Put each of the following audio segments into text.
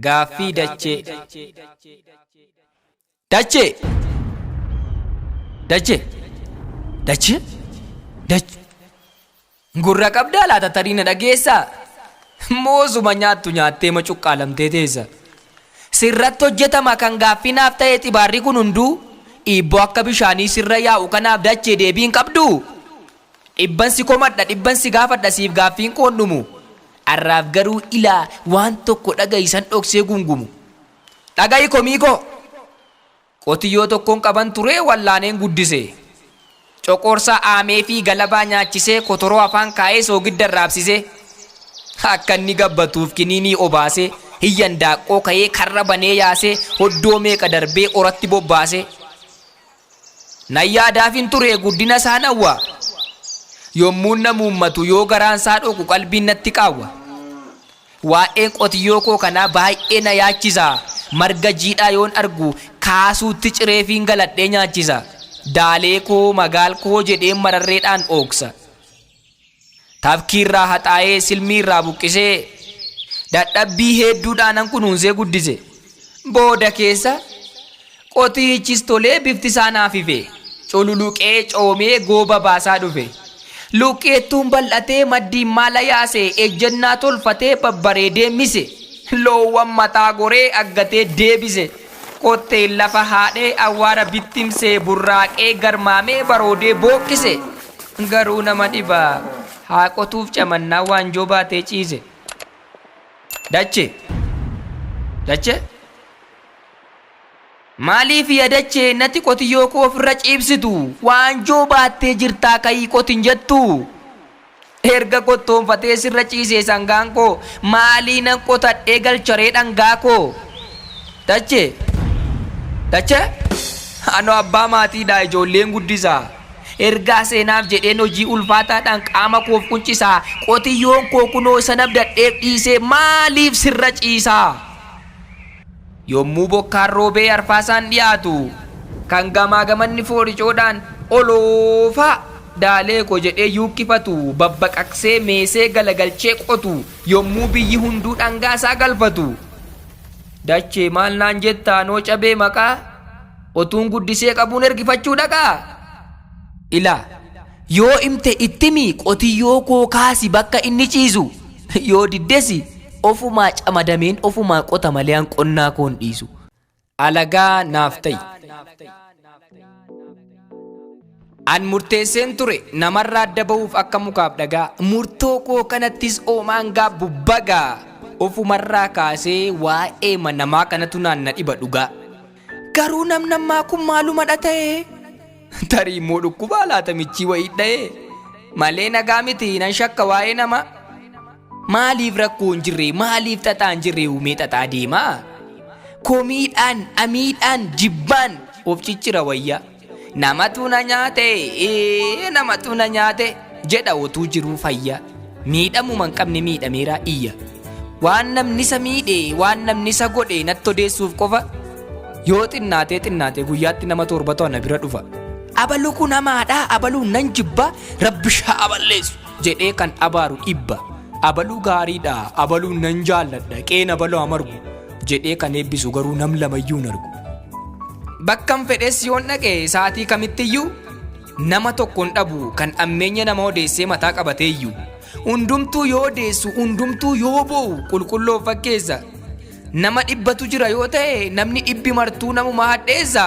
Gaaffii dachee. Dachee! Dachee! Dachee! Dachee! Gurra qabdaa laata tarii na dhageessaa? Moosuma nyaattu nyaattee ma cuqqaalamtee teessa. Sirratti hojjetama kan gaaffii naaf ta'e xibaarri kun hunduu dhiibboo akka bishaanii sirra yaa'u kanaaf dachee deebii hin qabduu? Dhibban si komadha dhibban si gaafadha siif gaaffiin koo hin dhumu. Arraaf garuu ilaa waan tokko dhaga'i san dhoksee gungumu. Dhaga'i komii koo! Qotiyyoo tokkon qaban ture wallaaneen guddise. Coqorsa aameefii galabaa nyaachisee kotoroo afaan kaa'ee soogidda raabsise. Akka inni gabbatuuf kiniinii obaasee hiyyan daaqqoo ka'ee karra banee yaasee hoddoo meeqa darbee oratti bobbaasee. Nan yaadaafin ture guddina isaan hawwa. Yommuun na muummatu yoo garaan isaa dhoqu qalbiin natti qaawwa. Waa'een qotiyyoo koo kanaa baay'ee na yaachisa. Marga jiidhaa yoon argu kaasuutti cireefiin galadhee nyaachisa. Daalee koo magaal koo jedheen mararreedhaan ooksa. Tafkiirraa haxaa'ee silmiirraa buqqisee dadhabbii heedduudhaanan kunuunsee guddise. Booda keessa qotiyichis tolee bifti isaa naaf ife. Cululuqee coomee gooba baasaa dhufe. Luqqeettuun bal'atee maddiin maala yaase ejjennaa tolfatee babbareedee mise. Loowwan mataa goree aggatee deebise. Qotteen lafa haadhee awwaara bittimsee burraaqee garmaamee baroodee booqqise. Garuu nama dhiba haa qotuuf camannaa waanjoo baatee ciise. Dachee! Dachee! Maaliif ya dachee natti qotiyyoo koo ofirra ciibsitu? Waanjoo baattee jirtaa ka'ii qoti hin jettuu? Erga kottoonfatee sirra ciisee sangaan koo maaliinan qotadhee galcharee dhangaa koo? Dachee! Dachee! Anoo abbaa maatiidha ijoolleen guddisaa. Ergaa seenaaf jedheen hojii ulfaataadhaan qaama koof quncisaa. Qotiyyoon koo kunoo isan abdadheef dhiisee maaliif sirra ciisaa? Yommuu bokkaan roobee arfaasaan dhiyaatu kan gamaa gamanni fooricoodhaan oloofaa daalee koo jedhee yuukkifatu babbaqaqsee meesee galagalchee qotu yommuu biyyi hunduu dhangaa isaa galfatu dachee maal naan jettaa anoo cabee maqaa otuun guddisee qabuun ergifachuu dhaqaa? Ilaa yoo imte ittimi qotiyyoo koo kaasi bakka inni ciisu yoo diddesi ofumaa camadameen ofumaa qota malee an qonnaa koo hin dhiisu. Alagaa naaf ta'i. An murteesseen ture namarraa adda bahuuf akka mukaaf dhagaa. Murtoo koo kanattis oomaan gaabbu bagaa. Ofumarraa kaasee waa'ee namaa kanatu naan na dhiba dhugaa. Garuu namnammaa kun maalumadha ta'ee? Tarii immoo dhukkubaa laata michii wayii dha'ee? Malee nagaa miti nan shakka waa'ee namaa. Maaliif rakkoo hin jirre maaliif xaxaa hin jirre uumee xaxaa deemaa? Komiidhaan, amiidhaan, jibbaan of ciccira wayyaa. Namatu na nyaate, ee, namatu na nyaate jedha otuu jiruu fayyaa. Miidhamuma hin qabne miidhameeraa iyya. Waan namni isa miidhe, waan namni isa godhe natti odeessuuf qofa yoo xinnaatee xinnaate guyyaatti nama torbatu ana bira dhufa. Abalu kun hamaadha, abaluun nan jibba, rabbi haa balleessu jedhee kan abaaru dhibba. Abaluu gaariidha, abaluun nan jaalladha, qeen abaluu amargu jedhee kan eebbisu garuu nam lamayyuu hin argu. Bakkan fedhes yoon dhaqe sa'aatii kamittiyyuu nama tokko hin dhabu kan ammeenya nama odeessee mataa qabateeyyuu. Hundumtuu yoo odeessu, hundumtuu yoo boo'u qulqulloo of fakkeessa. Nama dhibbatu jira yoo ta'e namni dhibbi martuu namuma hadheessa.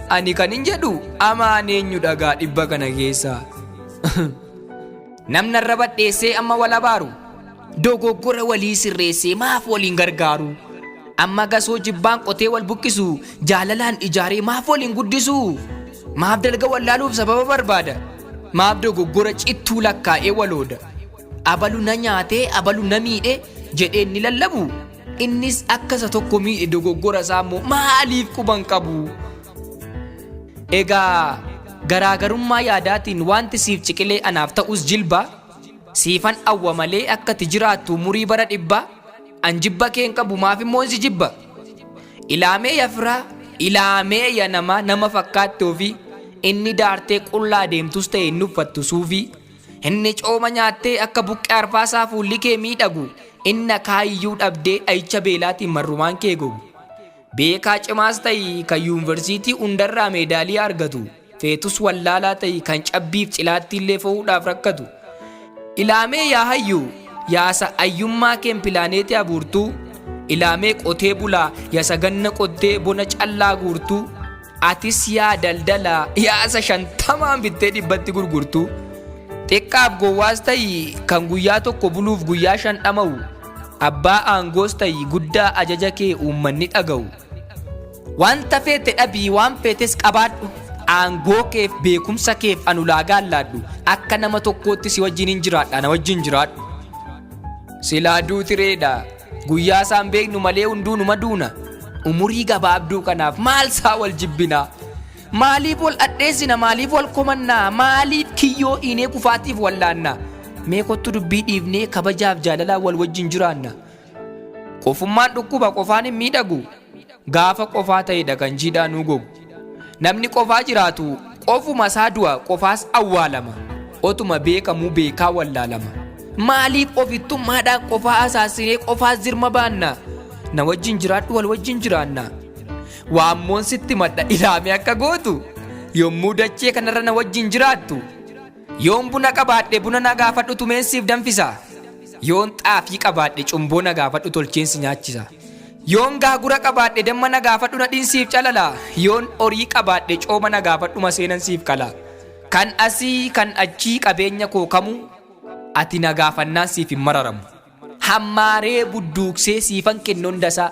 Ani kan hin jedhu amaan eenyu dhagaa dhibba kana keessa. Namni arraba dheessee amma wal abaaru. Dogoggora walii sirreessee maaf waliin gargaaru? Amma gasoo jibbaan qotee wal buqqisu jaalalaan ijaaree maaf waliin guddisu? Maaf dalga wallaaluuf sababa barbaada? Maaf dogoggora cittuu lakkaa'ee walooda? Abalu na nyaatee abalu na miidhe jedhee inni lallabu innis akka isa tokko miidhe dogoggora isaa immoo maaliif quban qabu? Egaa garaagarummaa yaadaatiin wanti siif ciqilee anaaf ta'us jilba siifan awwa malee akka ati jiraattu umurii bara dhibbaa an jibba kee hin qabu maaf immoo si jibba. Ilaamee ya firaa ilaamee ya namaa nama fakkaatte ofii inni daartee qullaa deemtus ta'e inni uffattu suufii. Inni cooma nyaattee akka buqqee arfaasaa fuulli kee miidhagu. Inna kaayyuu dhabdee dhayicha beelaatiin marrumaan kee gogu. Beekaa cimaas ta'i kan yuunivarsiitii hundarraa meedaalii argatu. Feetus wallaalaa ta'i kan cabbiif cilaatti illee fo'uudhaaf rakkatu. Ilaamee yaa hayyuu, yaasa ayyummaa keen pilaaneetii abuurtuu. Ilaamee qotee bulaa yasa ganna qottee bona callaa guurtuu. Atis yaa daldalaa yaasa 50n bittee 100tti gurgurtuu. Xiqqaaf gowwaas ta'i kan guyyaa tokko buluuf guyyaa 5 dhama'u. Abbaa aangoos ta'i guddaa ajaja kee uummanni dhaga'u. Wanta feete dhabii waan feetes qabaadhu. Aangoo keef beekumsa keef an ulaagaa laadhu. Akka nama tokkootti si wajjin hin jiraadha, na wajjin jiraadhu. Silaa duuti reedha. Guyyaa isaan beeknu malee hunduu numa duuna. Umurii gabaabduu kanaaf maal isaa wal jibbinaa? Maaliif wal adheessina? Maaliif wal komannaa? Maaliif kiyyoo hiinee kufaatiif wallaannaa? Mee kottu dubbii dhiifnee kabajaaf jaalalaa wal wajjin jiraanna. Qofummaan dhukkuba, qofaan hin miidhagu. Gaafa qofaa ta'edha kan jiidhaa nuu gogu. Namni qofaa jiraatu qofuma isaa du'a, qofaas awwaalama. Otuma beekamuu beekaa wallaalama. Maaliif ofittummaadhaan qofaa asaassinee qofaas jirma baanna? Na wajjin jiraadhu, wal wajjin jiraanna. Waammoon sitti madha ilaamee akka gootu yommuu dachee kanarra na wajjin jiraattu. Yoon buna qabaadhe buna na gaafadhu tumeen siif danfisa. Yoon xaafii qabaadhe cumboo na gaafadhu tolcheen si nyaachisa. Yoon gaagura qabaadhe damma na gaafadhu nadhiin siif calala. Yoon horii qabaadhe cooma na gaafadhu maseenan siif qala. Kan asii kan achii qabeenya koo kamuu ati na gaafannaan siif hin mararamu. Hammaaree budduuqsee siifan kennu hundasaa.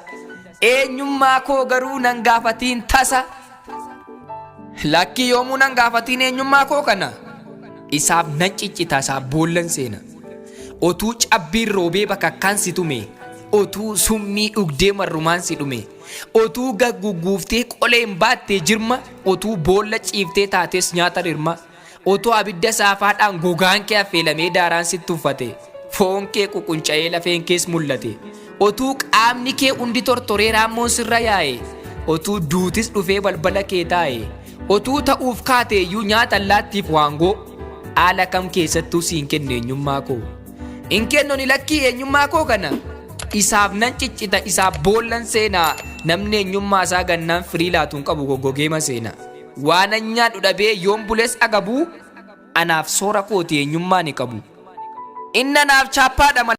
Eenyummaa koo garuu nan gaafatiin tasa. Lakkii yoomuu nan gaafatiin eenyummaa koo kana. Isaaf nan ciccita, isaaf boollan seena. Otuu cabbiin roobee bakakkaan si tume. Otuu summii dhugdee marrumaan si dhume. Otuu gagguguuftee qoleen baattee jirma. Otuu boolla ciiftee taates nyaata rirma. Otoo abidda saafaadhaan gogaan kee affeelamee daaraan sitti uffate. Foon kee ququnca'ee lafeen kees mul'ate. Otuu qaamni kee hundi tortoree raammoon sirra yaa'e. Otuu duutis dhufee balbala kee taa'e. Otuu ta'uuf kaate iyyuu nyaata allaattiif waangoo. Haala kam keessattuu siin kennu eenyummaa koo. Hin kennu ni lakkii eenyummaa koo kana. Isaaf nan ciccita, isaaf boollan seenaa. Namni eenyummaa isaa gannaan firii laatu hin qabu, goggogeema seena. Waanan nyaadhu dhabee yoon bules agabuu, anaaf soora kooti eenyummaa ni qabu. Inni anaaf chaappaadha malee.